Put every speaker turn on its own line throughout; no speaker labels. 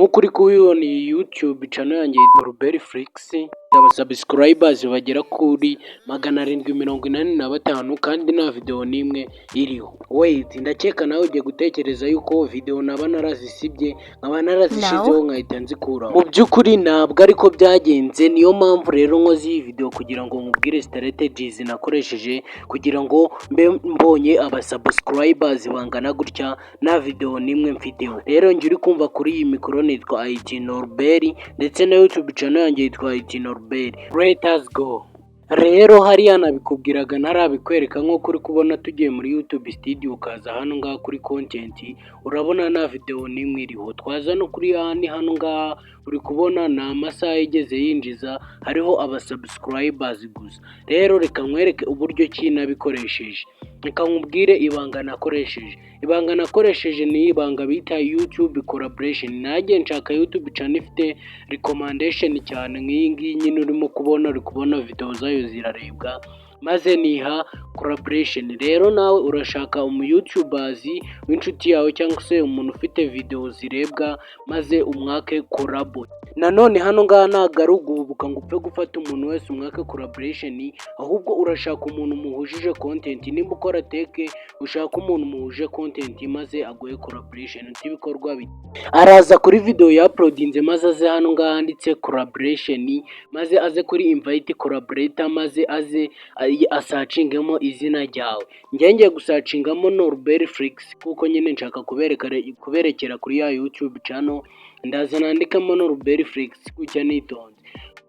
Nk'uko uri kubibona, iyi YouTube channel yanjye yitwa Robert Flix, aba subscribers bagera kuri 785, kandi nta video n'imwe iriho. Wait, ndakeka nawe ugiye gutekereza yuko video naba narazisibye, nkaba narazishizeho nkahita nzikuraho. Mu by'ukuri ntabwo ariko byagenze. Niyo mpamvu rero nkoze iyi video kugira ngo nkubwire strategies nakoresheje kugira ngo mbe mbonye aba subscribers bangana gutya nta video n'imwe mfiteho. Rero njye uri kumva kuri iyi mikoro nitwa IT Norbert, ndetse na YouTube channel yanjye yitwa IT Norbert. Let us go. Rero hariya nabikubwiraga ntarabikwereka. Nk'uko uri kubona, tugiye muri YouTube Studio, ukaza hano ngaha kuri content, urabona nta video n'imwe iriho. Twaza no kuri hano, hano ngaha uri kubona ni amasaha yigeze yinjiza, hariho aba subscribers gusa. Rero reka nkwereke uburyo ki nabikoresheje. Reka nkubwire ibanga nakoresheje. Ibanga nakoresheje ni ibanga bita YouTube collaboration. Nanjye nshaka YouTube channel ifite recommendation cyane nk'iyi ngiyi nyine urimo kubona. Uri kubona video zayo zirarebwa, maze niha collaboration. Rero nawe urashaka umu YouTubers w'inshuti yawe cyangwa se umuntu ufite video zirebwa, maze umwake collabo. Nanone hano ngaha ntabwo ari uguhubuka ngo upfe gufata umuntu wese umwake collaboration, ahubwo urashaka umuntu muhujije content. Nimba ukora tech, ushaka umuntu muhuje content maze aguhe collaboration. Uti ibikorwa bite? Araza kuri video ya uploadinze, maze aze hano ngaha handitse collaboration, maze aze kuri invite collaborator, maze aze asearchingemo izina ryawe. Njye ngiye gusearchingamo Norbert Flix kuko nyine nshaka kubereka, kuberekera kuri ya YouTube channel. Ndaza nandikamo Norbert Flix gutya nitonze.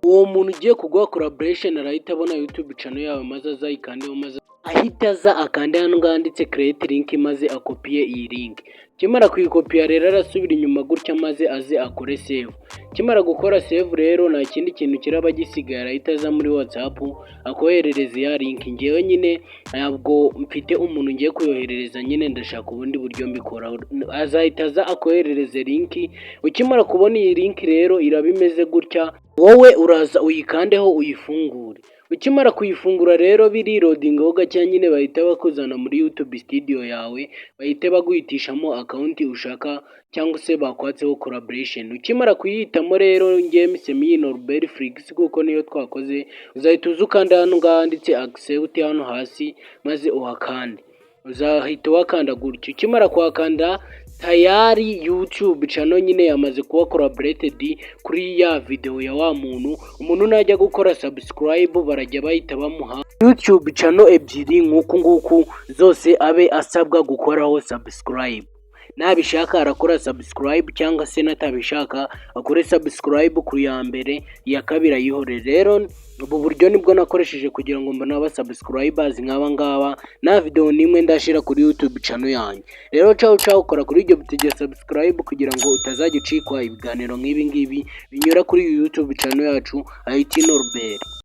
Uwo muntu ugiye kuguha collaboration arahita abona YouTube channel yawe, maze azayikandeho, maze ahita aza akande hano ngaha handitse create link, maze akopiye iyi link. Kimara kuyikopiya rero, arasubira inyuma gutya, maze aze akore save. Kimara gukora save rero, nta kindi kintu kiraba gisigaye, arahita aza muri WhatsApp akoherereza ya link. Ngewe nyine ntabwo mfite umuntu ngiye kuyoherereza, nyine ndashaka ubundi buryo mbikora. Azahita aza akoherereze link. Ukimara kubona iyi link rero, iraba imeze gutya. Wowe uraza uyikandeho, uyifungure. Ukimara kuyifungura rero, biriloadingaho gake nyine, bahita bakuzana muri YouTube Studio yawe, bahite baguhitishamo account ushaka cyangwa se bakwatseho collaboration. Ukimara kuyihitamo rero, ngewe mpisemo iyi Norbert Flix kuko niyo twakoze. Uzahita uza ukanda hano ngaha handitse accept hano hasi, maze uhakande. Uzahita uhakanda gutya. Ukimara kuhakanda, tayari YouTube channel nyine yamaze kuba collaborated kuri ya video ya wa muntu. Umuntu najya gukora subscribe, barajya bahita bamuha YouTube channel ebyiri nk'uku nguku zose, abe asabwa gukoraho subscribe. Nabishaka arakora subscribe, cyangwa se natabishaka akore subscribe ku ya mbere, iya kabiri ayihorere. Rero ubu buryo nibwo nakoresheje kugira ngo mbone aba subscribers nk'aba ngaba nta video n'imwe ndashyira kuri YouTube channel yanjye. Rero cawu cawu, ukora kuri iryo buto rya subscribe kugira ngo utazajya ucikwa ibiganiro nk'ibi ngibi binyura kuri YouTube channel yacu IT Norbert.